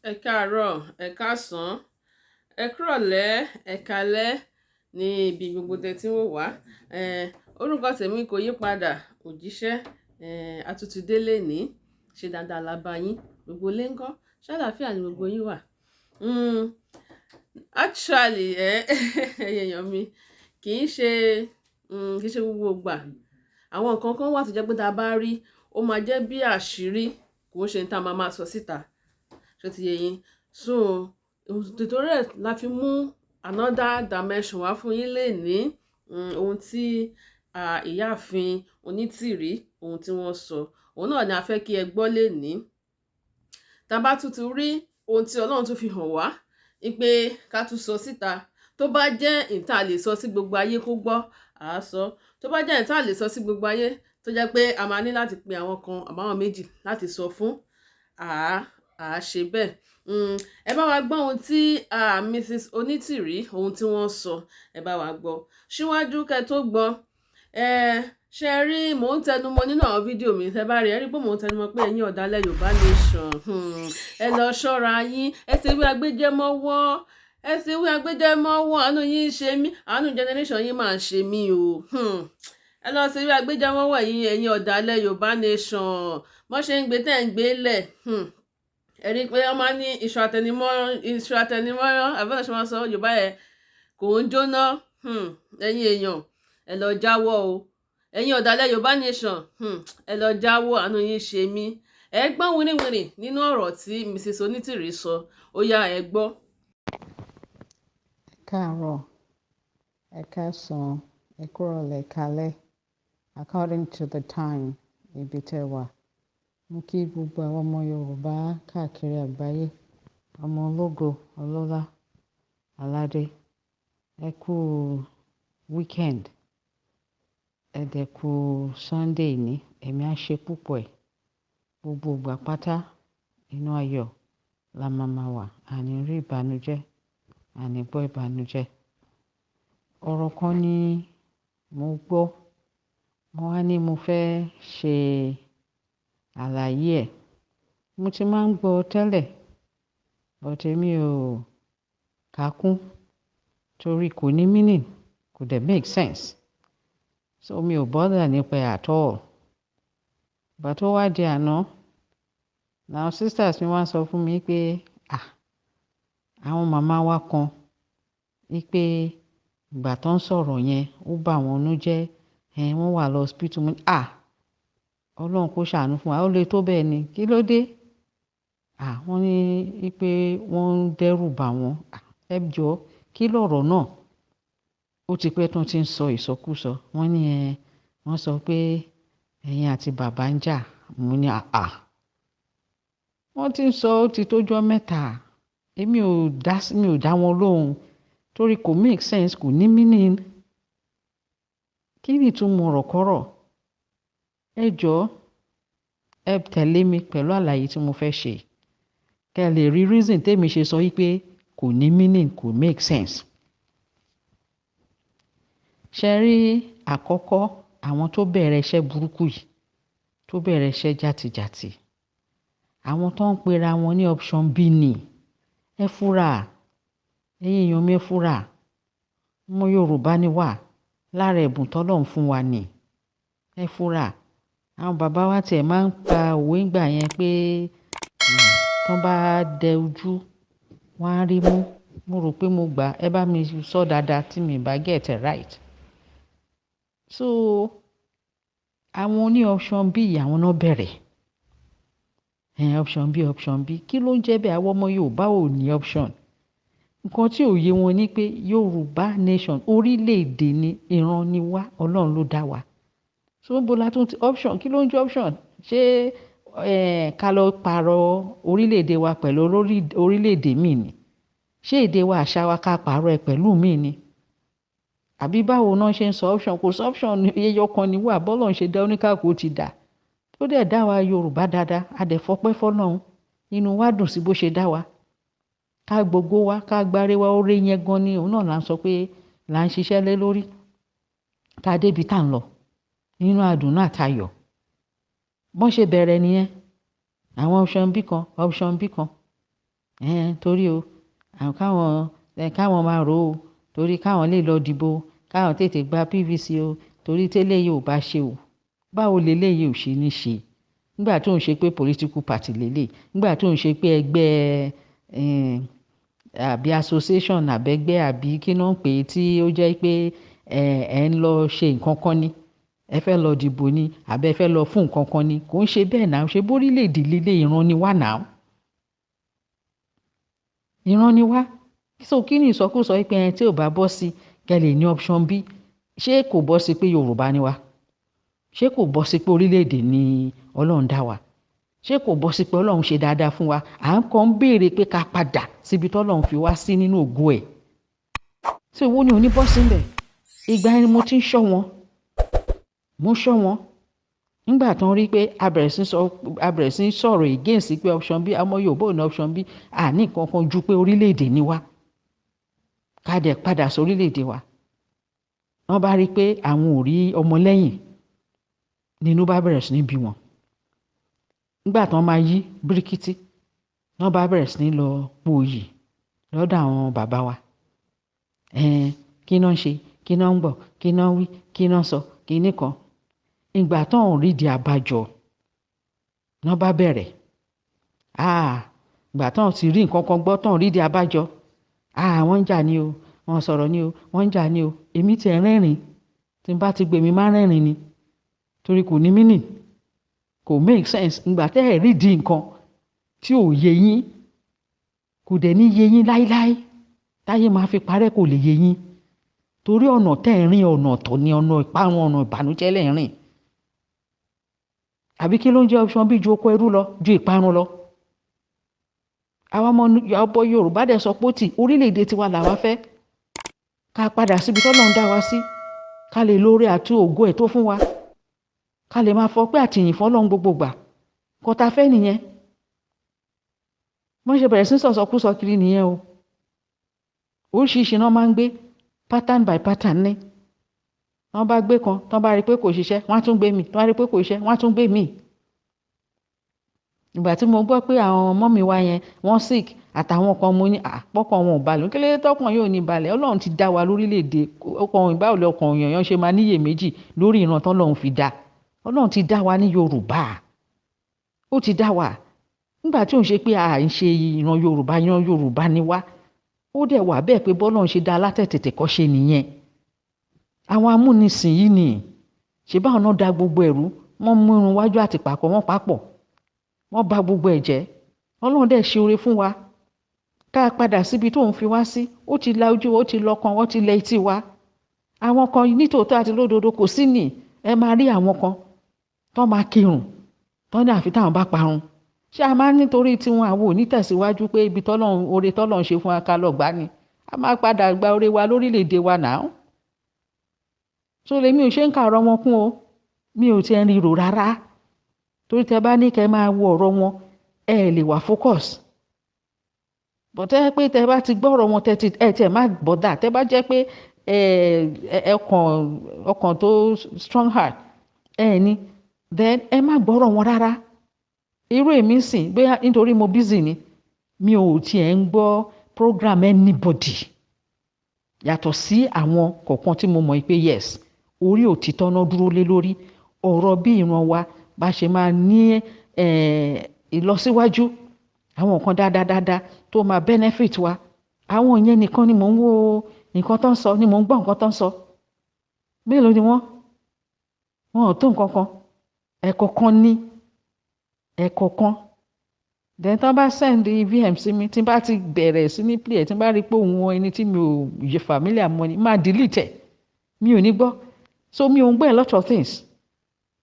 Ẹ káàárọ̀, ẹ káàsán, ẹ kúrọ̀lẹ́, ẹ káalẹ́ ní ibi gbogbo tẹ́ tí ń wò wá. Orúkọ tèmi kò yí padà, Òjíṣẹ́. A tún ti dé lénìí. Ṣé dáadáa la bá yín? Gbogbo ilé ńkọ́? Ṣé àlàáfíà ni gbogbo yín wà? Actually, ẹ̀yin èèyàn mi, kì í ṣe gbogbo ìgbà. Àwọn nǹkan kan wà tó jẹ́ pé tí a bá rí, ó máa jẹ́ bí àṣírí, kò ń ṣe ohun tí a máa máa sọ síta. Ṣé o ti yé yín? So, nítorí ẹ̀ la fi mú another dimension wá fún yín lénìí. Ohun tí ìyáàfin Onítìrí, ohun tí wọ́n sọ, òun náà ni a fẹ́ kí ẹ gbọ́ lénìí. Tí a bá tún ti rí ohun tí Ọlọ́run tún fi hàn wá, wípé ká tún sọ síta. Tó bá jẹ́ ǹ ta lè sọ sí gbogbo ayé kó gbọ́, à á sọ. Tó bá jẹ́ ǹ ta lè sọ sí gbogbo ayé, tó jẹ́ pé a máa ní láti pe àwọn kan àbí àwọn méjì láti sọ fún, à á ṣe bẹ́ẹ̀. Ẹ bá wa gbọ́ ohun tí Mrs. Onítìrí, ohun tí wọ́n sọ, ẹ bá wa gbọ́. Síwájú kẹ́ tó gbọ́, ṣé ẹ rí, mò ń tẹnumọ́ nínú àwọn fídíò mi, tẹ bá rí, ẹ rí pé mò ń tẹnumọ́ pé ẹ̀yin ọ̀dàlẹ̀ Yorùbá Nation, ẹ lọ ṣọ́ra yín, ẹ ṣe wí agbéjẹ́mọ́wọ́, ẹ ṣe wí agbéjẹ́mọ́wọ́, àánú yín ń ṣe mí, àánú generation yín máa ń ṣe mí o. Ẹ lọ ṣe wí agbéjẹ́mọ́wọ́ yín, ẹ̀yin ọ̀dàlẹ̀ Yorùbá Nation. Bọ́n ṣe ń gbé tẹ́ ń gbé lẹ̀, ẹ rí pé wọ́n máa ń ní iṣu atẹnumọ́, iṣu atẹnumọ́rán, àbí báwo ṣe máa ń sọ Yorùbá yẹn, kò ń jóná. Ẹ̀yin èèyàn, ẹ lọ jáwọ́ o. Ẹ̀yin ọ̀dàlẹ̀ Yorùbá Nation, ẹ lọ jáwọ́, àánú yín ṣe mí. Ẹ gbọ́n wìrìwìrì nínú ọ̀rọ̀ tí Mrs. Onítìrí sọ. Ó yá, ẹ gbọ́. Ẹ káàárọ̀, ẹ káàsán, ẹ kúrọ̀lẹ́, ẹ káalẹ́, according to the time ibi tẹ́ wà. Mo kí gbogbo àwọn ọmọ Yorùbá káàkiri àgbáyé, ọmọ ológo, ọlọ́lá, aládé. Ẹ kú weekend. Ẹ dẹ̀ kú Sunday ní, ẹ̀mí á ṣe púpọ̀ ẹ̀. Gbogbo ìgbà pátá, inú ayọ̀ la máa ma wà. A ní rí ìbànújẹ́, a ní gbọ́ ìbànújẹ́. Ọ̀rọ̀ kan ni mo gbọ́, mo wá ní mo fẹ́ ṣe àlàyé ẹ̀. Mo ti máa ń gbọ́ tẹ́lẹ̀, but èmi ò kà kún torí kò ní meaning, kò dẹ̀ make sense. So mi ò bother nípa ẹ̀ at all. Ìgbà tó wá di àná, làwọn sisters mi wá ń sọ fún mi pé, à, àwọn màmá wa kan, wípé ìgbà tó ń sọ̀rọ̀ yẹn, ó bá wọn nú jẹ́, ẹ wọ́n wà lọ hospital. Mo ní, à, Ọlọ́run kó ṣàánú fún wa, ó lè tó bẹ́ẹ̀ ni. Kí ló dé? À, wọ́n ní wípé wọ́n ń dẹ́rù bà wọ́n. À, ẹ jọ, kí lọ̀rọ̀ náà? Ó ti pẹ́ tí wọ́n ti ń sọ ìsọkúsọ. Wọ́n ní ẹ, wọ́n sọ pé ẹ̀yin àti bàbá ń jà. Mo ní àà. Wọ́n ti ń sọ ó ti tó ọjọ́ mẹ́ta. Èmi ò dá sí, mi ò dá wọn lóhùn torí kò make sense, kò ní meaning. Kí ni ìtumọ̀ ọ̀rọ̀ kọ́rọ̀? Ẹ jọ, ẹ tẹ̀lé mi pẹ̀lú àlàyé tí mo fẹ́ ṣe. Kí ẹ lè rí reason tí èmi ṣe sọ wípé kò ní meaning, kò make sense. Ṣé rí àkọ́kọ́ àwọn tó bẹ̀rẹ̀ iṣẹ́ burúkú yìí, tó bẹ̀rẹ̀ iṣẹ́ jàtìjàtì, àwọn tó ń pera wọn ní option B ni. Ẹ fura, ẹ̀yin èèyàn mi, ẹ fura. Ọmọ Yorùbá ni wá, lára ẹ̀bùn tó Ọlọ́run fún wa ni. Ẹ fura. Àwọn bàbá wa tí ẹ máa ń pa òwe ìgbà yẹn pé, tí wọ́n bá dẹ ojú, wọ́n á rí mú. Mo rò pé mo gbà, ẹ bá mi sọ dáadáa tí mi bá get it right. So àwọn oní option B, àwọn náà bẹ̀rẹ̀. Option B, option B. Kí ló ń jẹ́ bẹ́ẹ̀? Àwọn ọmọ Yorùbá ò ní option. Nǹkan tí ò yé wọn ní pé Yorùbá nation, orílẹ̀-èdè ni, ìran ni wá, Ọlọ́run ló dá wa. So níbo la tún ti option? Kí ló ń jẹ́ option? Ṣé ká lọ pààrọ̀ orílẹ̀-èdè wa pẹ̀lú orílẹ̀-èdè míì ni? Ṣé èdè wa, àṣà wa ká pààrọ̀ ẹ̀ pẹ̀lú míì ni? Àbí báwo náà ṣe ń sọ option? Kò sí option, ẹyọ kan ni wà. Bọ́lọ́run ṣe dá oníkálukú ó ti dà. Ó dẹ̀ dá wa Yorùbá dáadáa. A dẹ̀ fọpẹ́ fọ́lọ́run. Inú wa dùn sí bó ṣe dá wa. Ká gbogbo wa, ká gbáre wa, oore yẹn gan ni òun náà là ń sọ pé là ń ṣiṣẹ́ lé lórí. Ká dé ibi tá ń lọ nínú àdùnnú àtayọ̀. Bọ́n ṣe bẹ̀rẹ̀ nìyẹn. Àwọn option B kan, option B kan, torí o káwọn káwọn máa rò ó, torí káwọn lè lọ dìbò, káwọn tètè gba PVC o, torí tẹ́lẹ̀ yìí ò bá ṣe o. Báwo leléyìí ò ṣe ní ṣe nígbà tó ń ṣe pé political party lélẹ̀, nígbà tó ń ṣe pé ẹgbẹ́ àbí association àbẹ́gbẹ́ àbí kí náà ń pè é, tí ó jẹ́ pé ẹ ń lọ ṣe nǹkan kan ni, ẹ fẹ́ lọ dìbò ni, àbẹ́ fẹ́ lọ fún nǹkan kan ni? Kò ń ṣe bẹ́ẹ̀ náà. Ṣe bórílẹ̀-èdè lélẹ̀, ìran ni wá náà, ìran ni wá. So kí ni ìsọkúsọ pé ẹ tí ò bá bọ́ sí, kẹ́ lè ní option B? Ṣé kò bọ́ sí pé Yorùbá ni wá? Ṣé kò bọ́ sí pé orílẹ̀-èdè ni Ọlọ́run dá wa? Ṣé kò bọ́ sí pé Ọlọ́run ṣe dáadáa fún wa? À ń kàn ń béèrè pé ká padà síbi tọ́lọ́run fi wá sí nínú ògo ẹ̀. Tí owó ni ò ní bọ́ síbẹ̀. Ìgbà yẹn ni mo ti ń ṣọ́ wọn, mo ń ṣọ́ wọn. Nígbà tó ń rí pé a bẹ̀rẹ̀ sí sọ̀rọ̀ against pé option B, ọmọ Yorùbá ò ní option B, àní nǹkan kan ju pé orílẹ̀-èdè ni wá, ká dẹ̀ padà sí orílẹ̀-èdè wa. Wọ́n bá rí i pé àwọn ò rí ọmọlẹ́yìn, nínú bá bẹ̀rẹ̀ sí ní bí wọn. Nígbà tí wọ́n máa yí bíríkítí, wọ́n bá bẹ̀rẹ̀ sí ní lọ pòyì lọ́dọ̀ àwọn bàbá wa. Kí náà ń ṣe, kí náà ń gbọ́, kí náà ń wí, kí náà ń sọ, kí ní kan. Ìgbà tó ń rí di àbájọ, wọ́n bá bẹ̀rẹ̀. Ìgbà tó ń ti rí nǹkan kan gbọ́, tó ń rí di àbájọ, wọ́n ń jà ní o, wọ́n sọ̀rọ̀ ní o, wọ́n ń jà ní o. Èmi ti ẹ̀ rẹ́rìn. Tí n bá ti gbé mi má rẹ́rìn ni, torí kò ní meaning, kò make sense. Ìgbà tẹ́ ẹ̀ rí di nǹkan tí ò yé yín, kò dẹ̀ ní yé yín láíláí, táyé máa fi parẹ́, kò lè yé yín, torí ọ̀nà tẹ́ ẹ̀ rìn, ọ̀nà ọ̀tọ̀ ni, ọ̀nà ìparun, ọ̀nà ìbànújẹ́ lẹ̀ ń rìn. Àbí kí ló ń jẹ́ option B ju oko ẹrú lọ, ju ìparun lọ? Àwọn ọmọ ọbọ Yorùbá dẹ̀ sọ pé ó tì, orílẹ̀-èdè tiwa làwa fẹ́, ká padà síbi tọ́lọ́run dá wa sí, ká lè lóore àti ògo ẹ̀ tó fún wa, ká lè máa fọpẹ́ àtìyìn fọ́lọ́run gbogbo gbà. Nǹkan tá a fẹ́ nìyẹn. Wọ́n ṣe bẹ̀rẹ̀ sí sọ̀sọkúsọ kiri nìyẹn o. Oríṣiríṣi náà máa ń gbé, pattern by pattern ní. Wọ́n bá gbé kan, tán bá rí i pé kò ṣiṣẹ́, wọ́n á tún gbé mi. Tán bá rí i pé kò ṣiṣẹ́, wọ́n á tún gbé mi. Ìgbà tí mo gbọ́ pé àwọn ọmọ mi wá yẹn, wọ́n sick àtàwọn kan, mo ní àpọ́kàn wọn ò balẹ̀. Kí ló dé tọkàn yóò ní balẹ̀? Ọlọ́run ti dá wa lórílẹ̀‐èdè ọkàn. Ìbáwò lọkàn èèyàn ṣe máa níyè méjì lórí ìran tọ́lọ́run fi dá? Ọlọ́run ti dá wa ní Yorùbá, ó ti dá wa. Nígbà tí òun ṣe pé à ń ṣe ìran Yorùbá, ìran Yorùbá ni wá. Ó dẹ̀ wà bẹ́ẹ̀ pé bọ́lọ́run ṣe dá látẹ̀tẹ̀tẹ̀ kọ́ ṣe nìyẹn. Àwọn amúnisìn yìí ni ṣe báwọn náà da gbogbo ẹ̀rú. Wọ́n mú irun wájú àti pàkọ́, wọ́n papọ̀, wọ́n bà gbogbo ẹ̀ jẹ́. Ọlọ́run dẹ̀ ṣe oore fún wa, ká padà síbi tó ń fi wá sí. Ó ti la ojú, ó ti lọ́kàn, ó ti lẹ etí wa. Àwọn kan nítòótọ́ àti lódodo, kò sí nì. Ẹ máa rí àwọn kan tó máa kírun tó ní àfi táwọn bá parun. Ṣé a máa ń nítorí tiwọn àwọn ò ní tẹ̀síwájú pé ibi tọ́lọ́run, oore tọ́lọ́run ṣe fún wa, ká lọ gbá ni? A máa padà gba oore wa lórílẹ̀‐èdè wa náà. So lèmi ò ṣe ń kà ọ̀rọ̀ wọn kún o, mi ò tiẹ̀ rí rò rárá, torí tẹ bá ní kẹ́ máa wo ọ̀rọ̀ wọn, ẹ lè wà focus. But ẹ pé tẹ bá ti gbọ́ ọ̀rọ̀ wọn, tẹ ti ẹ tiẹ̀ má bother. Tẹ bá jẹ́ pé ẹ ọkàn ọkàn tó strong heart ẹ ní, then ẹ má gbọ́rọ̀ wọn rárá. Irú èmi sìn, bóyá nítorí mo busy ni, mi ò tiẹ̀ ń gbọ́ program anybody, yàtọ̀ sí àwọn kọ̀ọ̀kan tí mo mọ̀ pé yes, orí òtítọ́ náà dúró lé lórí ọ̀rọ̀ bí ìran wa bá ṣe máa ní ìlọsíwájú, àwọn nǹkan dáadáa dáadáa tó máa benefit wa. Àwọn yẹn nìkan ni mò ń wo nǹkan tó ń sọ, ni mò ń gbọ́ nǹkan tó ń sọ. Mélòó ni wọ́n? Wọn ò tó nǹkan kan. Ẹ̀kọ̀kan ní ẹ̀kọ̀kan. Then tán bá send VM sí mi, tí n bá ti bẹ̀rẹ̀ sí ní play ẹ̀, tí n bá rí pé òun ẹni tí mi ò yẹ familiar mọ́ ni, máa delete ẹ̀, mi ò ní gbọ́. So mi ò ń gbọ́ a lot of things,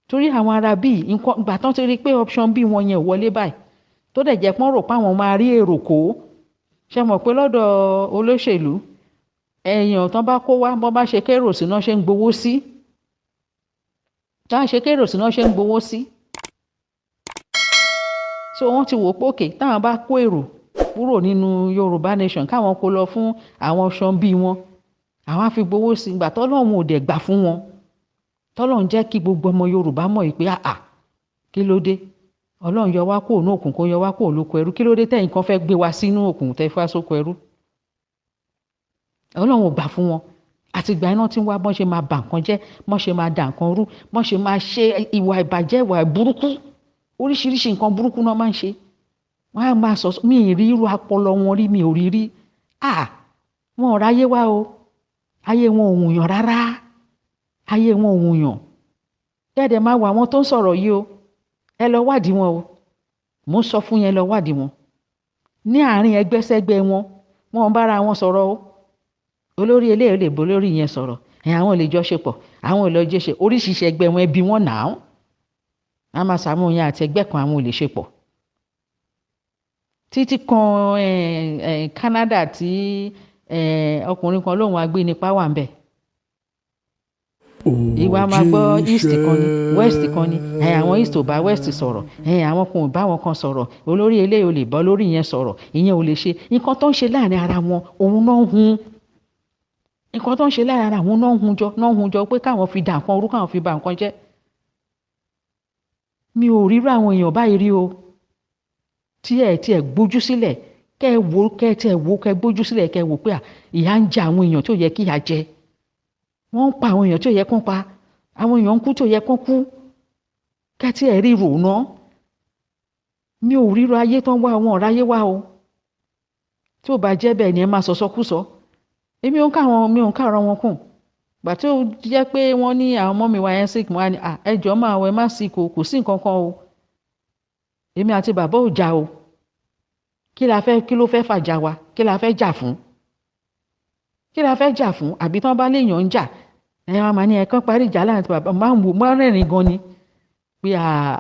torí àwọn ará bíi nǹkan. Ìgbà tán ti rí pé option B wọn yẹn ò wọlé báyìí, tó dẹ̀ jẹ́ pọ́n rò pé àwọn máa rí èrò kó, ṣe mọ̀ pé lọ́dọ̀ olóṣèlú, èèyàn tán bá kó wá, bọ́n bá ṣe kérò sí náà ṣe ń gbowó sí, tá a ṣe kérò sí náà ṣe ń gbowó sí. So wọ́n ti wò pé òkè táwọn bá kó èrò kúrò nínú Yorùbá Nation, káwọn kó lọ fún àwọn option B wọn, àwọn á fi gbowó sí. Ìgbà tọ́lọ́run ò dẹ̀ gbà fún wọn, tọ́lọ́run jẹ́ kí gbogbo ọmọ Yorùbá mọ̀ yìí pé àà, kí ló dé? Ọlọ́run yọ wá kúrò ní òkùnkùn, kó yọ wá kúrò lóko ẹrú. Kí ló dé tẹ̀yìn kan fẹ́ gbé wa sínú òkùnkùn, tẹ́ fẹ́ sóko ẹrú? Ọlọ́run ò gbà fún wọn. Àti ìgbà iná tí ń wá bọ́n ṣe máa bà nǹkan jẹ́, bọ́n ṣe máa dà nǹkan rú, bọ́n ṣe máa ṣe ìwà ìbàjẹ́, ìwà burúkú, oríṣiríṣi nǹkan burúkú náà máa ń ṣe. Wọ́n á máa sọ, mi ì rí irú apọlọ wọn rí, mi ò rí rí. À, wọn ò ráyé wá o. Ayé wọn ò wùyàn rárá. Ayé wọn ò wùyàn. Kẹ́ẹ̀dẹ̀ máa wọ àwọn tó ń sọ̀rọ̀ yìí o. Ẹ lọ wádìí wọn o. Mo ń sọ fún yẹn, lọ wádìí wọn. Ní àárín ẹgbẹ́sẹ́gbẹ́ wọn, wọn ń bára wọn sọ̀rọ̀ o. Olórí eléyìí lè bó lórí yẹn sọ̀rọ̀. Ẹ̀, àwọn lè jọ ṣe pọ̀, àwọn ò lè jọ ṣe. Oríṣiríṣi ẹgbẹ́ wọn, ẹbí wọn nà án. A máa sàmú yẹn àti ẹgbẹ́ kan, àwọn ò lè ṣe pọ̀. Títí kan Canada tí ọkùnrin kan lóun agbénipa wà ń bẹ̀. Ìwà máa gbọ́ east kan ní, west kan ní. Ẹ̀, àwọn east ò bá west sọ̀rọ̀. Ẹ̀, àwọn kan ò bá wọn kan sọ̀rọ̀. Olórí eléyìí ò lè bọ́ lórí yẹn sọ̀rọ̀. Ìyẹn ò lè ṣe. Nǹkan tó ń ṣe láàrin ara wọn, òun náà ń hun. Nǹkan tó ń ṣe láàrin ara wọn náà ń hun jọ, náà ń hun jọ pé káwọn fi dà nǹkan rú, káwọn fi bà nǹkan jẹ́. Mi ò rírú àwọn èèyàn báyìí rí o. Tí ẹ gbójú sílẹ̀, kẹ́ ẹ wò, kẹ́ ẹ tí ẹ wò, kẹ́ ẹ gbójú sílẹ̀, kẹ́ ẹ wò pé à, ìyà ń jẹ àwọn èèyàn tí ò yẹ kí ìyà jẹ. Wọ́n ń pa àwọn èèyàn tí ò yẹ kó pa. Àwọn èèyàn ń kú tí ò yẹ kó kú. Kẹ́ tí ẹ rí rò ná. Mi ò ríru ayé tán wá, wọn ò ráyé wá o. Tí ò bá jẹ́ bẹ́ẹ̀ ni ẹ máa sọ̀sọkúsọ. Èmi ò ń ká wọn, mi ò ń ká ọ̀rọ̀ wọn kùn. Gbà tí ó jẹ́ pé wọ́n ní àwọn ọmọ mi wá yẹn sick, mo wá ní, "À, ẹ jọ̀ọ́ máa wọ, ẹ má sick o, kò sí nǹkan kan o. Èmi àti bàbá ò jà o. Kí la fẹ́, kí ló fẹ́ fàjà wa? Kí la fẹ́ jà fún? Kí la fẹ́ jà fún?" Àbí tí wọ́n bá léèyàn ń jà, ẹ wọ́n máa ní ẹ kán parí ìjà láàrin àti bàbá. Máa ń wò, máa ń rẹ́rìn gan ni. Pé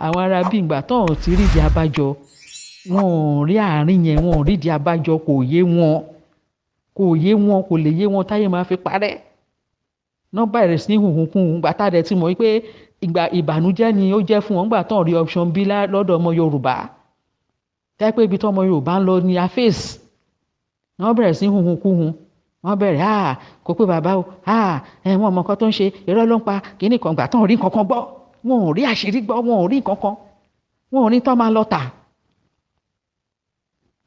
àwọn ará bí ìgbà tó ò tí rí ìdí abájọ, wọn ò rí àárín yẹn, wọn ò rí ìdí abájọ, kò yé wọn. Kò yé wọn, kò lè yé wọn táyé máa fi parẹ́. Náà bẹ̀rẹ̀ sí ní hùhùnkúhùn. Ìgbà tá a dẹ̀ ti mọ̀ wípé ìgbà ìbànújẹ́ ni ó jẹ́ fún wọn, nígbà tó ń rí option B lọ́dọ̀ ọmọ Yorùbá. Tẹ́ pé ibi tí ọmọ Yorùbá ń lọ ni a face. Wọ́n bẹ̀rẹ̀ sí ní hùhùnkúhùn. Wọ́n bẹ̀rẹ̀, "À, kò pé bàbá o. À, ẹ̀, wọ́n mọ nǹkan tó ń ṣe. Irọ́ ló ń pa." Kíní kan ìgbà tó ń rí nǹkan kan gbọ́. Wọn ò rí àṣírí gbọ́, wọn ò rí nǹkan kan. Wọn ò ní tán máa lọ tà.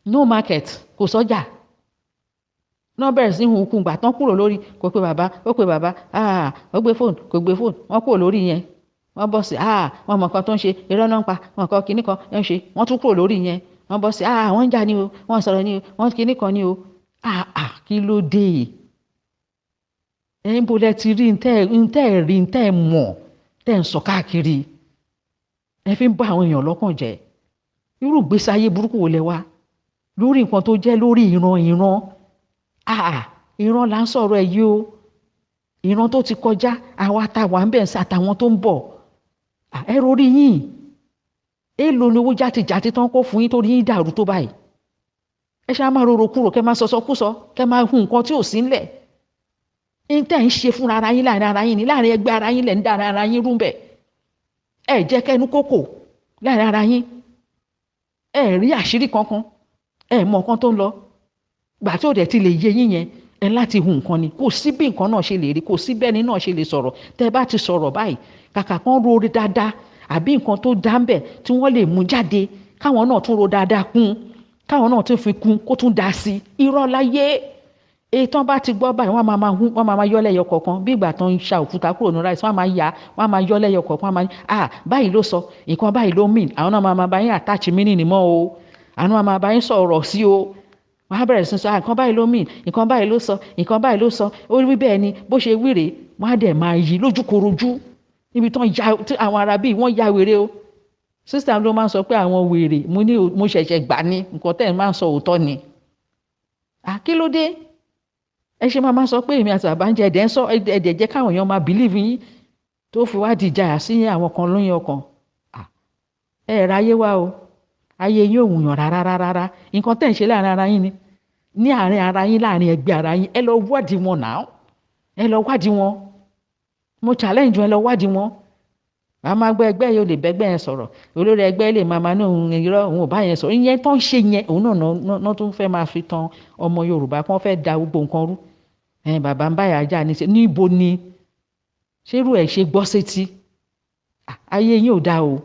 No market, kò sọ́jà. Náà bẹ̀rẹ̀ sí ní hùhùnkúhùn. Ìgbà tán kúrò lórí, kò pé bàbá, ó pé bàbá. À, ó gbé fóònù, kò gbé fóònù. Wọ́n kúrò lórí yẹn. Wọ́n bọ́ sí, "À, wọ́n mọ nǹkan tó ń ṣe. Irọ́ náà ń pa. Wọ́n kọ́ kíní kan ń ṣe." Wọ́n tún kúrò lórí yẹn. Wọ́n bọ́ sí, "À, wọ́n ń jà ní o. Wọ́n sọ̀rọ̀ ní o. Wọ́n kíní kan ní o." À, à, kí ló dé? Ẹ̀ ń bo lẹ ti rí ntẹ́ ẹ̀ rí, ntẹ́ ẹ̀ mọ̀, tẹ́ ń sọ káàkiri. Ẹ fi ń bá àwọn èèyàn lọ́kàn jẹ́. Irú ìgbésí ayé burúkú wo lẹ wá? Lórí nǹkan tó jẹ́ lórí ìran ìran. Àà, ìran là ń sọ̀rọ̀ ẹ̀ yìí o. Ìran tó ti kọjá, àwa tá wà ń bẹ̀ sí àtàwọn tó ń bọ̀. Ẹ rorí yín. Èèlò ni owó játijàti tán kó fún yín torí yín dàrú tó báyìí? Ẹ ṣá máa rorò kúrò, kẹ́ máa sọsọkúsọ, kẹ́ máa hun nǹkan tí ò sí ńlẹ̀. Ń tẹ́ ń ṣe fúnra ara yín láàrin ara yín ni, láàrin ẹgbẹ́ ara yín lẹ̀ ń dára ara yín rú bẹ̀. Ẹ jẹ́ kẹ́nu kókò láàrin ara yín. Ẹ rí àṣírí kankan. Ẹ mọ nǹkan tó ń lọ. Gbà tí ò dẹ̀ ti lè yé yín yẹn, ẹ láti hun nǹkan ni. Kò sí bí nǹkan náà ṣe lè rí, kò sí bẹ́ẹ̀ ni náà ṣe lè sọ̀rọ̀. Tẹ́ bá ti sọ̀rọ̀ báyìí, kàkà kan ro orí dáadáa àbí nǹkan tó dá ń bẹ̀ tí wọ́n lè mú jáde, káwọn náà tún ro dáadáa kún, káwọn náà tún fi kún kó tún dá sí. Irọ́ láyé. Èyí tán bá ti gbọ́ báyìí, wọ́n máa máa hún, wọ́n máa máa yọ́ lẹ́yọ kọ̀ọ̀kan. Bí ìgbà tó ń ṣa òkúta kúrò ní rice, wọ́n máa ya, wọ́n máa yọ́ lẹ́yọ kọ̀ọ̀kan, wọ́n máa ní, "À, báyìí ló sọ, nǹkan báyìí ló mean." Àwọn náà máa máa bá yín attach meaning mọ́ o. Àwọn náà máa bá yín sọ̀rọ̀ sí o. Wọ́n á bẹ̀rẹ̀ sí sọ, "À, nǹkan báyìí ló mean, nǹkan báyìí ló sọ, nǹkan báyìí ló sọ. Ó wí bẹ́ẹ̀ ni, bó ṣe wí rèé." Wọ́n á dẹ̀ máa yí lójúkorojú. Níbi tán ya, tí àwọn ará bíi wọ́n ya wèrè o. Sister ló máa ń sọ pé àwọn wèrè, mo ní mo ṣẹ̀ṣẹ̀ gbà ní, nǹkan tẹ́ ẹ̀ máa ń sọ òótọ́ ni. À, kí ló dé? Ẹ ṣe máa máa sọ pé èmi àti bàbá ń jẹ, ẹ̀dẹ̀ ń sọ, ẹ̀dẹ̀ jẹ́ káwọn èèyàn máa believe yín tó fi wá di ìjayà sí àwọn kan lóyún ọkàn. À, ẹ ráyé wá o. Ayé yín ò wùyàn rárá rárá. Nǹkan tẹ́ ẹ̀ ń ṣe láàrin ara yín ni. Ní àárín ara yín, láàrin ẹgbẹ́ ara yín, ẹ lọ wádìí wọn now. Ẹ lọ wádìí wọn. Mo challenge ẹ, lọ wádìí wọn. A máa gbọ́ ẹgbẹ́ yìí ò lè bẹ́gbẹ́ yẹn sọ̀rọ̀. Olórí ẹgbẹ́ lè máa máa ní òun irọ́, òun ò bá yẹn sọ̀rọ̀. Ìyẹn tó ń ṣe yẹn, òun náà náà tún fẹ́ máa fi tan ọmọ Yorùbá kí wọ́n fẹ́ da gbogbo nǹkan rú. Ẹ̀, bàbá ń bá ìyá jà ní ṣe. Níbo ni? Ṣé irú ẹ̀ ṣe gbọ́ sétí? Ayé yín ò dáa o.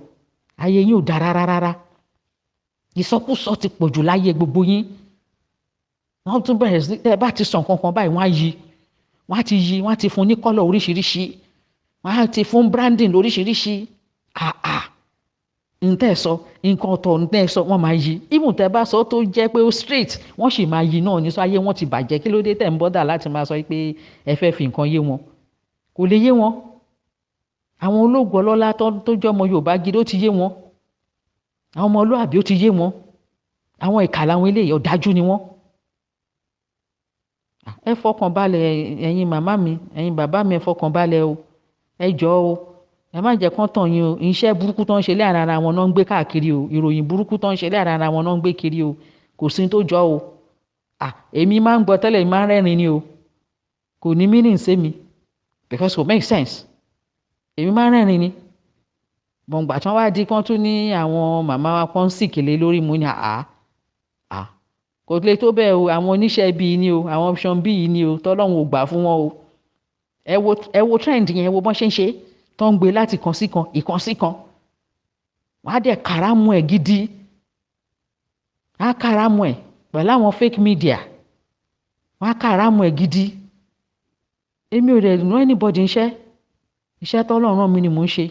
Ayé yín ò dáa rárá rárá. Ìsọkúsọ ti pọ̀ jù láyé gbogbo yín. Wọ́n tún bẹ̀rẹ̀ sí, tẹ́ ẹ bá ti sọ nǹkan kan báyìí, wọ́n á yí, wọ́n á ti yí, wọ́n á ti fún ní colour oríṣiríṣi, wọ́n á ti fún branding lóríṣiríṣi. Àà, ntẹ́ sọ nǹkan ọ̀tọ̀, ntẹ́ sọ, wọ́n máa yí. Even tẹ́ bá sọ tó jẹ́ pé ó straight, wọ́n sì máa yí náà ní. Sọ ayé wọn ti bàjẹ́. Kí ló dé tẹ̀ ń bother láti máa sọ pé ẹ fẹ́ fi nǹkan yé wọn? Kò lè yé wọn. Àwọn ológun ọlọ́lá tó jẹ́ ọmọ Yorùbá gidi, ó ti yé wọn. Àwọn ọmọlúàbí, ó ti yé wọn. Àwọn ìkà làwọn eléyìí, ọ̀dájú ni wọ́n. Ẹ fọkàn balẹ̀, ẹ̀yin màmá mi, ẹ̀yin bàbá mi, ẹ fọkàn balẹ̀ o. Ẹ jọ̀ọ́ o, ẹ má jẹ́ kán tàn yín o. Iṣẹ́ burúkú tó ń ṣe láàrin ara wọn náà ń gbé káàkiri o. Ìròyìn burúkú tó ń ṣe láàrin ara wọn náà ń gbé kiri o. Kò sí tó jọ o. À, èmi máa ń gbọ́ tẹ́lẹ̀, máa ń rẹ́rìn ni o. Kò ní meaning sí mi because kò make sense. Èmi máa ń rẹ́rìn ni. Bọ̀ǹgbà tí wọ́n wá di kán tún ní àwọn màmá wa kan sì kélé lórí mu ní, àá à, kò lè tó bẹ́ẹ̀ o. Àwọn oníṣẹ́ bíi ni o, àwọn option B ni o, tọ́lọ́run ò gbà fún wọn o. Ẹ wo, ẹ wo trend yẹn, ẹ wo bọ́n ṣe ń ṣe tó ń gbé láti kan sí kan, ìkan sí kan. Wọ́n á dẹ̀ kàrámù ẹ̀ gidi, á kàrámù ẹ̀ pẹ̀lú àwọn fake media, wọ́n á kàrámù ẹ̀ gidi. Èmi ò dẹ̀ know anybody. Iṣẹ́, iṣẹ́ tọ́lọ́run rán mi ni mò ń ṣe.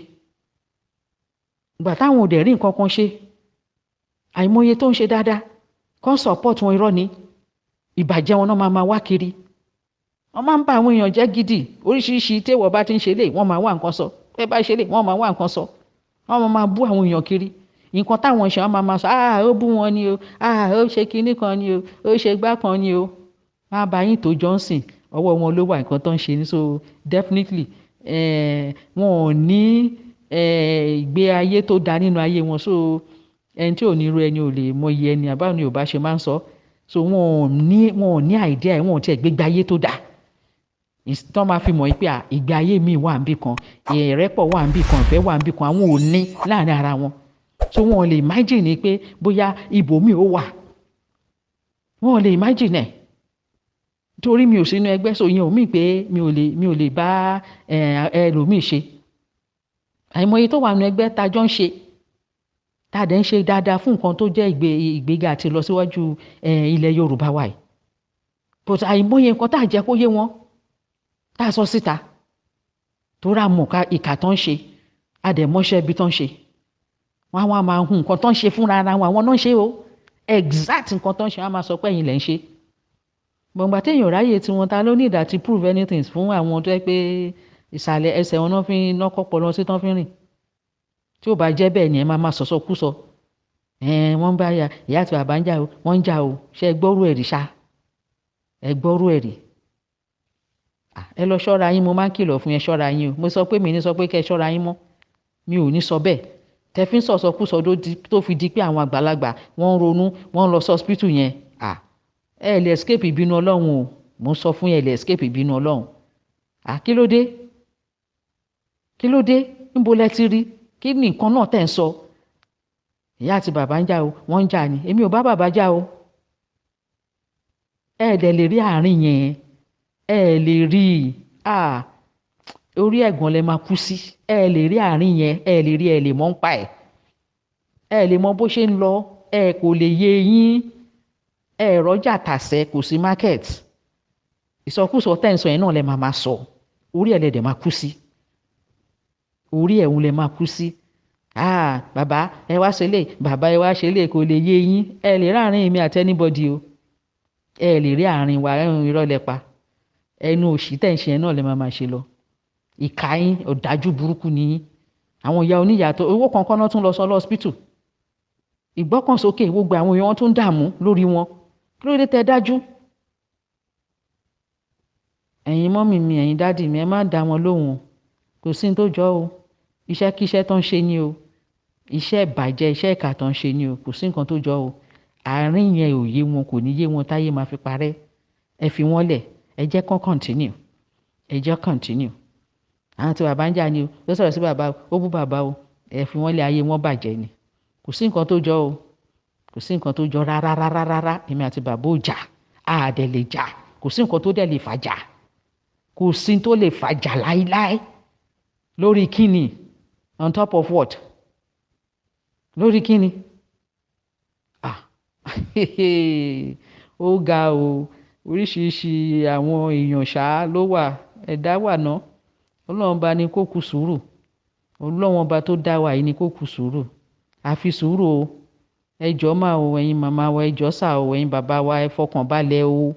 Ìgbà táwọn ò dẹ̀ rí nǹkan kan ṣe, àìmọye tó ń ṣe dáadáa kàn support wọn, irọ́ ni. Ìbàjẹ́ wọn náà máa máa wá kiri. Wọ́n máa ń bá àwọn èèyàn jẹ́ gidi. Oríṣiríṣi téèwọ̀ bá ti ń ṣe lè, wọ́n máa wá nǹkan sọ. Ẹ bá ṣe lè, wọ́n máa wá nǹkan sọ. Wọ́n máa máa bú àwọn èèyàn kiri. Nǹkan táwọn ṣe, wọ́n máa máa sọ, "Ah, ó bú wọn ni o. Ah, ó ṣe kinní kan ni o. Ó ṣe gbá kan ni o." Wọ́n á bá yín tó Johnson, ọwọ́ wọn ló wà, nǹkan tó ń ṣe ni. So definitely, wọn ò ní ìgbé ayé tó da nínú ayé wọn. So ẹni tí ò ní ru ẹni ò lè mọyì ẹni, àbáwọn ni Yorùbá ṣe máa ń sọ. So wọn ò ní idea, wọn ò tiẹ̀ gbégbé ayé tó da tọ́ máa fi mọ̀ pé ìgbé ayé mi wà níbì kan, ìrẹ́pọ̀ wà níbì kan, ìfẹ́ wà níbì kan. Àwọn ò ní láàrin ara wọn, so wọn ò lè imagine pé bóyá ibòmíì ó wà. Wọn ò lè imagine ẹ̀ torí mi ò sínú ẹgbẹ́. So ìyẹn ò mí pé mi ò lè bá ẹlòmíì ṣe. Àìmọye tó wà nínú ẹgbẹ́ tá a jọ ń ṣe, tá a dẹ̀ ń ṣe dáadáa fún nǹkan tó jẹ́ ìgbéga àti ìlọsíwájú ilẹ̀ Yorùbá wa yìí. But àìmọye nǹkan tá a jẹ́ kó yé wọn, tá a sọ síta, tó rà mọ̀ ká ìkà tó ń ṣe, a dẹ̀ mọ́ṣẹ́ ibi tó ń ṣe. Wọ́n á wá máa hun nǹkan tó ń ṣe fúnra ara wọn. Àwọn náà ń ṣe o. Exact nǹkan tó ń ṣe, wọ́n á máa sọ pé ẹ̀yin lẹ̀ ń ṣe. Gbọ̀ngbà téèyàn ráyè tí wọn, ta ló ní ìdá ti prove anything fún àwọn tó yẹ pé ìsàlẹ̀ ẹsẹ̀ wọn náà fi ń nọ́kọ́ pọ̀ lọ sí tán fi ń rìn? Tí ò bá jẹ́ bẹ́ẹ̀ ni, ẹ máa máa sọ̀sọ̀ kú sọ. Wọ́n bá ya ìyá àti bàbá ń jà o, wọ́n ń jà o. Ṣé ẹ gbọ́rú ẹ̀rí ṣá? Ẹ gbọ́rú ẹ̀rí? Ẹ lọ ṣọ́ra yín. Mo máa ń kìlọ̀ fún yẹn, ṣọ́ra yín o. Mo sọ pé mi ní sọ pé kẹ́ ẹ ṣọ́ra yín mọ́, mi ò ní sọ bẹ́ẹ̀. Tẹ fi ń sọ̀sọ̀ kú sọ tó fi di pé àwọn àgbàlagbà wọ́n ń ronú, wọ́n ń lọ sí hospital yẹn. Ẹ lè escape ìbínú Ọlọ́run o. Mo ń sọ fún yẹn, ẹ lè escape ìbínú Ọlọ́run. Kí ló dé? Kí ló dé? Níbo lẹ ti rí? Kí ni nǹkan náà tẹ̀ ń sọ? Ìyá àti bàbá ń jà o, wọ́n ń jà ni. Èmi ò bá bàbá jà o. Ẹ dẹ̀ lè rí àárín yẹn, ẹ lè rí i. Orí ẹ̀gàn lẹ máa kú sí. Ẹ lè rí àárín yẹn, ẹ lè rí, ẹ lè mọ̀ ń pa ẹ̀, ẹ lè mọ bó ṣe ń lọ. Ẹ kò lè yé yín. Ẹ rọ́jà tàṣẹ, kò sí market. Ìsọkúsọ tẹ̀ ń sọ yẹn náà lẹ máa máa sọ. Orí ẹ̀ lẹ dẹ̀ máa kú sí. Orí ẹ̀ ń lẹ máa kú sí. Ah, bàbá ẹ wá ṣe lè, bàbá ẹ wá ṣe lè, kò lè yé yín. Ẹ lè ráàrin èmi àti anybody o. Ẹ lè rí àárín wa. Ẹ̀hún, irọ́ lẹ pa. Ẹnu òṣì tẹ̀ ń ṣe yẹn náà lẹ máa máa ṣe lọ. Ìkà yín, ọ̀dájú burúkú ni yín. Àwọn ìyá oníyàtọ̀ owó kankan náà tún lọ sọ lọ́sípítù, ìgbọ́kànsókè, gbogbo àwọn èèyàn tún dààmú lórí wọn. Kí ló dé tẹ dájú? Ẹ̀yin mummy mi, ẹ̀yin daddy mi, ẹ má dá wọn lóhùn. Kò sí ní tó jọ o. Iṣẹ́kíṣẹ́ tó ń ṣe ni o. Iṣẹ́ ìbàjẹ́, iṣẹ́ ìkà tó ń ṣe ni o. Kò sí nǹkan tó jọ o. Àárín yẹn ò yé wọn, kò ní yé wọn táyé máa fi parẹ́. Ẹ fi wọ́n lẹ̀, ẹ jẹ́ kán continue, ẹ jẹ́ continue. Àwọn tí bàbá ń jà ni o, ó sọ̀rọ̀ sí bàbá o, ó bú bàbá o, ẹ fi wọ́n lẹ̀, ayé wọn bàjẹ́ ni. Kò sí nǹkan tó jọ o. Kò sí nǹkan tó jọ rárá rárá rárá. Èmi àti bàbá ò jà, á dẹ̀ lè jà. Kò sí nǹkan tó dẹ̀ lè fàjà. Kò sí tó lè fàjà láíláí. Lórí kíni? On top of what? Lórí kíni? Ah, ó ga o. Oríṣiríṣi àwọn èèyàn ṣá ló wà, ẹ̀dá wà ná. Ọlọ́run bá ní kó kú sùúrù. Ọlọ́run ọba tó dá wa yìí ní kó kú sùúrù. Àfi sùúrù o. Ẹ jọ̀ọ́ máa o, ẹ̀yin màmá wa, ẹ jọ̀ọ́ sà o, ẹ̀yin bàbá wa, ẹ fọkàn balẹ̀ o.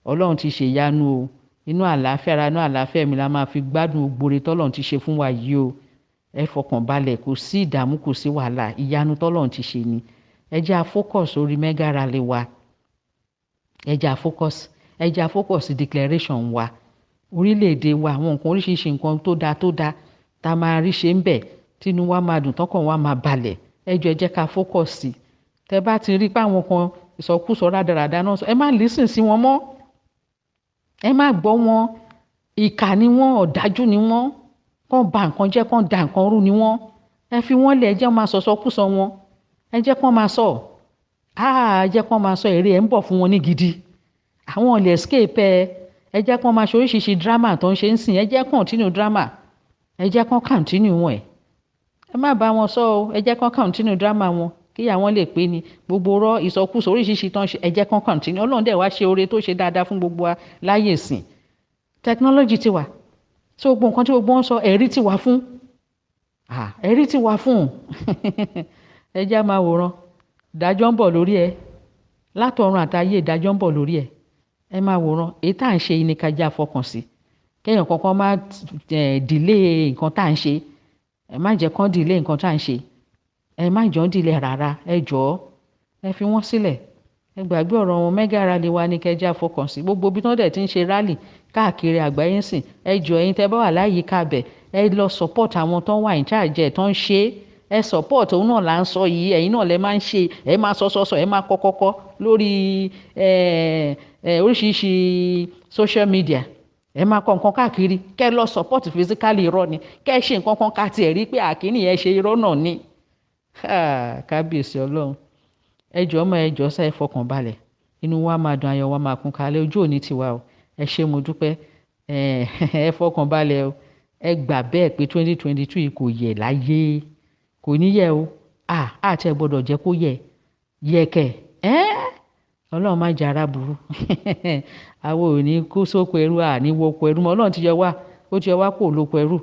Ọlọ́run ti ṣe ìyanu o. Inú àlàáfíà ara, inú àlàáfíà mi la máa fi gbádùn gbogbo oore tọ́lọ́run ti ṣe fún wa yìí o. Ẹ fọkàn balẹ̀, kò sí ìdààmú, kò sí wàhálà. Ìyanu tọ́lọ́run ti ṣe ni. Ẹ jẹ́ a focus orí mega rally wa. Ẹ jẹ́ a focus, ẹ jẹ́ a focus declaration wa. Orílẹ̀-èdè wa, àwọn nǹkan, oríṣiríṣi nǹkan tó da tó da tá a máa rí ṣe ń bẹ̀, tínú wa máa dùn, tọkàn wa máa balẹ̀. Ẹ jọ̀ọ́, ẹ jẹ́ ká focus sí. Tẹ bá ti rí pé àwọn kan ìsọkúsọ rádaràda náà sọ, ẹ má listen sí wọn mọ́. Ẹ má gbọ́ wọn. Ìkà ni wọ́n, ọ̀dájú ni wọ́n. Kàn ba nǹkan jẹ́, kàn da nǹkan rú ni wọ́n. Ẹ fi wọ́n lẹ̀, ẹ jẹ́ wọ́n máa sọ ìsọkúsọ wọn. Ẹ jẹ́ kí wọ́n máa sọ. Ah, ẹ jẹ́ kí wọ́n máa sọ, èrè ẹ̀ ń bọ̀ fún wọn ní gidi. Àwọn ò lè escape ẹ. Ẹ jẹ́ kí wọ́n máa ṣe oríṣiríṣi drama tó ń ṣe ń sìn. Ẹ jẹ́ continue drama. Ẹ jẹ́ kí wọ́n continue wọn ẹ̀. Ẹ má bá wọn sọ o. Ẹ jẹ́ kí wọ́n continue drama wọn kí àwọn lè pé ni gbogbo rọ ìsọkúsọ oríṣiríṣi tó ń ṣe. Ẹ jẹ́ kí wọ́n continue. Ọlọ́run dẹ̀ wá ṣe oore tó ṣe dáadáa fún gbogbo wa láyè sìn. Technology ti wà. So gbogbo nǹkan tí gbogbo wọn sọ, ẹ̀rí ti wà fún. Ah, ẹ̀rí ti wà fún. Ẹ jẹ́ á máa wòran. Ìdájọ́ ń bọ̀ lórí ẹ. Látọ̀run àtayé, ìdájọ́ ń bọ̀ lórí ẹ. Ẹ máa wòran. Èyí tá à ń ṣe yìí ni ká jẹ́ àfọkàn sí. Kéèyàn kankan má delay nǹkan tá à ń ṣe. Ẹ má jẹ́ kán delay nǹkan tá à ń ṣe. Ẹ má jọ delay rárá. Ẹ jọ̀ọ́, ẹ fi wọ́n sílẹ̀. Ẹ gbàgbé ọ̀rọ̀ wọn. Mega rally wa ní kẹ́ jẹ́ àfọkàn sí. Gbogbo ibi tí wọ́n dẹ̀ ti ń ṣe rally káàkiri àgbáyé ń sìn. Ẹ jọ̀ọ́, ẹ̀yin tẹ́ bá wà láyìíká bẹ̀, ẹ lọ support àwọn tó ń wà in charge ẹ̀ tó ń ṣe. Ẹ support, òun náà là ń sọ yìí. Ẹ̀yin náà lẹ máa ń ṣe. Ẹ máa sọ sọ sọ, ẹ máa kọ́ kọ́kọ́ lórí ẹ oríṣiríṣi social media. Ẹ máa kọ nǹkan káàkiri. Kẹ́ lọ support physically, irọ́ ni. Kẹ́ ṣe nǹkan kan ká tiẹ̀ rí pé àkíní yẹn ṣe, irọ́ náà ni. Kábíyèsí Ọlọ́run. Ẹ jọ̀ọ́ mọ́, ẹ jọ̀ọ́ sá, ẹ fọkàn balẹ̀. Inú wa máa dùn, ayọ̀ wa máa kún kalẹ̀. Ojú òní tiwa o. Ẹ ṣé, mo dúpẹ́. Ẹ fọkàn balẹ̀ o. Ẹ gbà bẹ́ẹ̀ pé 2022 yìí kò yẹ̀ láyé. Kò ní yẹ̀ o. Ah, àti ẹ gbọdọ̀ jẹ́ kó yẹ̀. Yẹ̀ kẹ̀. Ẹ́, Ọlọ́run má jẹ́ ara burú. Àwa ò ní kó sóko ẹrú, à ní wọ oko ẹrú mọ́. Ọlọ́run ti yọ wá. Ó ti yọ wá kúrò lóko ẹrú.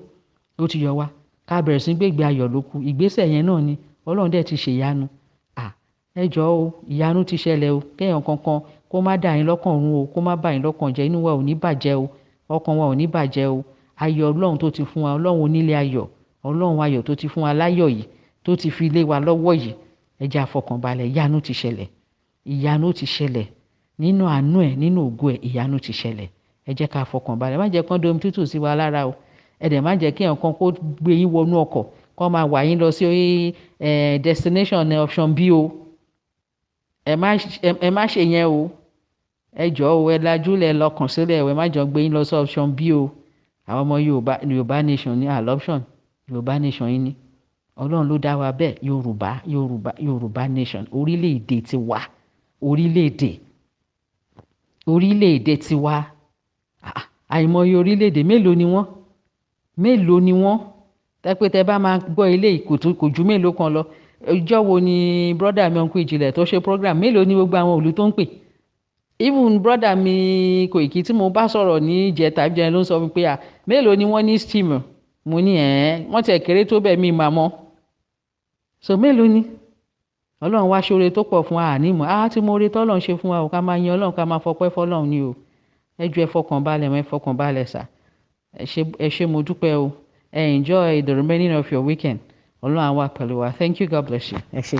Ó ti yọ wá. Ká bẹ̀rẹ̀ sí gbé ìgbé ayọ̀ lóku. Ìgbésẹ̀ yẹn náà ni. Ọlọ́run dẹ̀ ti ṣe ìyanu. Ah, ẹ jọ̀ọ́ o, ìyanu ti ṣẹlẹ̀ o. Kéèyàn kankan kó má dà yín lọ́kàn rú o, kó má bà yín lọ́kàn jẹ́. Inú wa ò ní bàjẹ́ o. Ọkàn wa ò ní bàjẹ́ o. Ayọ̀ Ọlọ́run tó ti fún wa, Ọlọ́run onílé ayọ̀, Ọlọ́run ayọ̀ tó ti fún wa láyọ̀ yìí, tó ti fi lé wa lọ́wọ́ yìí. Ẹ jẹ́ a fọkàn balẹ̀, ìyanu ti ṣẹlẹ̀. Ìyanu ti ṣẹlẹ̀. Nínú àánú ẹ̀, nínú ògo ẹ̀, ìyanu ti ṣẹlẹ̀. Ẹ jẹ́ ká fọkàn balẹ̀. Má jẹ́ kí wọ́n domi tútù sí wa lára o. Ẹ dẹ̀ má jẹ́ kí ẹ̀yàn kan kó gbé yín wọnú ọkọ̀, kó máa wà yín lọ sí destination option B o. Ẹ má ṣe yẹn o. Ẹ jọ̀ọ́ o, ẹ lajú lẹ̀, lọ́kàn sílẹ̀ o. Ẹ má jọ gbé yín lọ sí option B o. Àwọn ọmọ Yorùbá, Yorùbá nation ní àlọ́ option. Yorùbá nation yín ni. Ọlọ́run ló dá wa bẹ́ẹ̀. Yorùbá, Yorùbá, Yorùbá nation. Orílẹ̀-èdè tiwa. Orílẹ̀-èdè. Orílẹ̀-èdè tiwa. Àìmọye orílẹ̀-èdè, mélòó ni wọ́n? Mélòó ni wọ́n? Tẹ́ pé tẹ bá máa gbọ́ ilé ìkòtò kò ju mélòó kan lọ. Ọjọ́ wo ni brother mi, Uncle Ìjìnlẹ̀, tó ṣe program? Mélòó ni gbogbo àwọn ìlú tó ń pè? Even brother mi Koiki tí mo bá sọ̀rọ̀ ní ìjẹta ìjẹrin ló ń sọ fún mi pé à mélòó ni wọ́n ní steam. Mo ní ẹ̀ wọ́n tiẹ̀ kéré tó bẹ́ẹ̀, mi mà mọ́. So mélòó ni? Ọlọ́run wá ṣoore tó pọ̀ fún wa, àní mọ̀. Á tí mo rí tọ́lọ́run ṣe fún wa o, ká máa yin Ọlọ́run, ká máa fọpẹ́ fọ́lọ́run ni o. Ẹ jọ̀ọ́, ẹ fọkàn balẹ̀ mọ́, ẹ fọkàn balẹ̀ sà. Ẹ ṣé, ẹ ṣé, mo dúpẹ́ o. Ẹ enjoy the remaining of your weekend. Ọlọ́run á wà pẹ̀lú wa. Thank you. God bless you. Ẹ ṣé.